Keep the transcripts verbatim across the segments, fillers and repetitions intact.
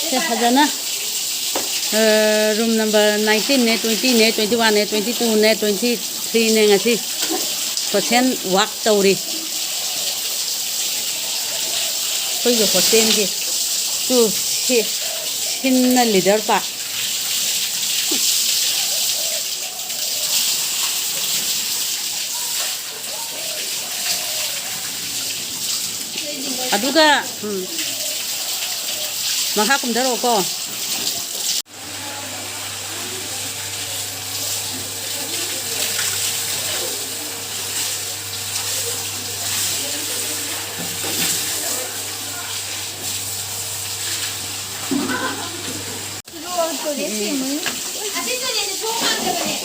ꯁꯦ ꯐꯖꯅ, ꯑ, room number nineteenꯅꯦ, twentyꯅꯦ, twenty-oneꯅꯦ, twenty-twoꯅꯦ, twenty-threeꯅꯦ, ꯉꯁꯤ social work ꯇꯧꯔꯤ ꯑꯩꯈꯣꯏꯒꯤ hostelꯒꯤ꯫ ꯇꯨ, ꯁꯤ, ꯁꯤꯟꯅ leader ꯄꯥ꯫ ꯑꯗꯨꯒ, ꯎꯝ, ꯃꯈꯥ ꯀꯨꯝꯊꯔꯛꯑꯣꯀꯣ꯫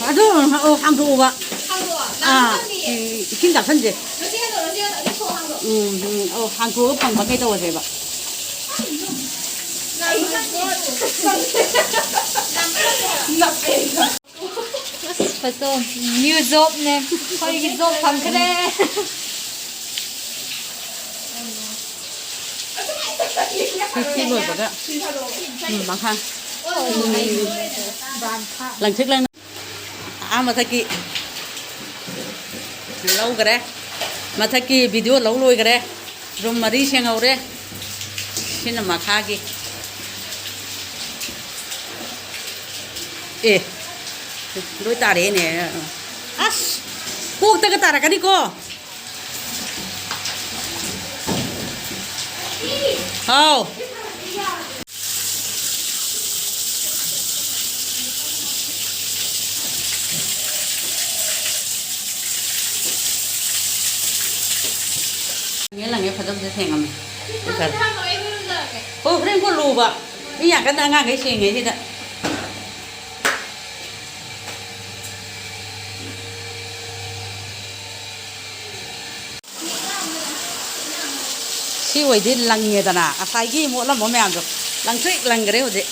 ꯑꯗꯨ, ꯑꯣ, ꯍꯥꯡꯗꯣꯛꯎꯕ꯫ ꯑꯥ, ꯏꯁꯤꯡ ꯆꯥꯛꯁꯟꯁꯦ꯫ ꯎꯝ, ꯎꯝ, ꯑꯣ, ꯍꯥꯡꯗꯣꯛꯑꯒ ꯐꯪꯕ ꯀꯩ ꯇꯧꯔꯁꯦꯕ꯫ ꯑꯁ, ꯐꯣꯇꯣ꯫ New jobꯅꯦ꯫ ꯑꯩꯈꯣꯏꯒꯤ job ꯐꯪꯈ꯭ꯔꯦ꯫ ꯁꯤ, ꯁꯤ ꯂꯣꯏꯕꯒ, ꯎꯝ, ꯃꯈꯥ꯫ ꯂꯪꯊ꯭ꯔꯤꯛ ꯂꯪꯅ ꯑꯥ ꯃꯊꯛꯀꯤ ꯂꯧꯈꯔꯦ꯫ ꯃꯊꯛꯀꯤ video ꯂꯧ ꯂꯣꯏꯈꯔꯦ꯫ Room ꯃꯔꯤ ꯁꯦꯡꯍꯧꯔꯦ꯫ ꯁꯤꯅ ꯃꯈꯥꯒꯤ꯫ ꯑꯦ, ꯂꯣꯏ ꯇꯥꯔꯛꯑꯦꯅꯦ꯫ ꯑꯁ, ꯀꯣꯛꯇꯒ ꯇꯥꯔꯛꯀꯅꯤꯀꯣ꯫ ꯍꯥꯎ꯫ ꯂꯪꯉꯦ, ꯂꯪꯉꯦ, ꯐꯖ ꯐꯖ ꯁꯦꯡꯉꯝꯃꯦ꯫ ꯍꯣ, ꯍꯣꯔꯦꯟ ꯀꯣ ꯂꯨꯕ꯫ ꯃꯤ ꯌꯥꯝ ꯀꯟꯅ ꯑꯉꯥꯡꯈꯩ ꯁꯦꯡꯉꯦ ꯁꯤꯗ꯫ ꯁꯤ ꯑꯣꯏꯗꯤ ꯂꯪꯉꯦꯗꯅ, ꯉꯁꯥꯏꯒꯤ ꯃꯣꯠꯂꯝꯕ ꯃꯌꯥꯝꯗꯣ ꯂꯪꯇ꯭ꯔꯤꯛ ꯂꯪꯈ꯭ꯔꯦ ꯍꯧꯖꯤꯛ꯫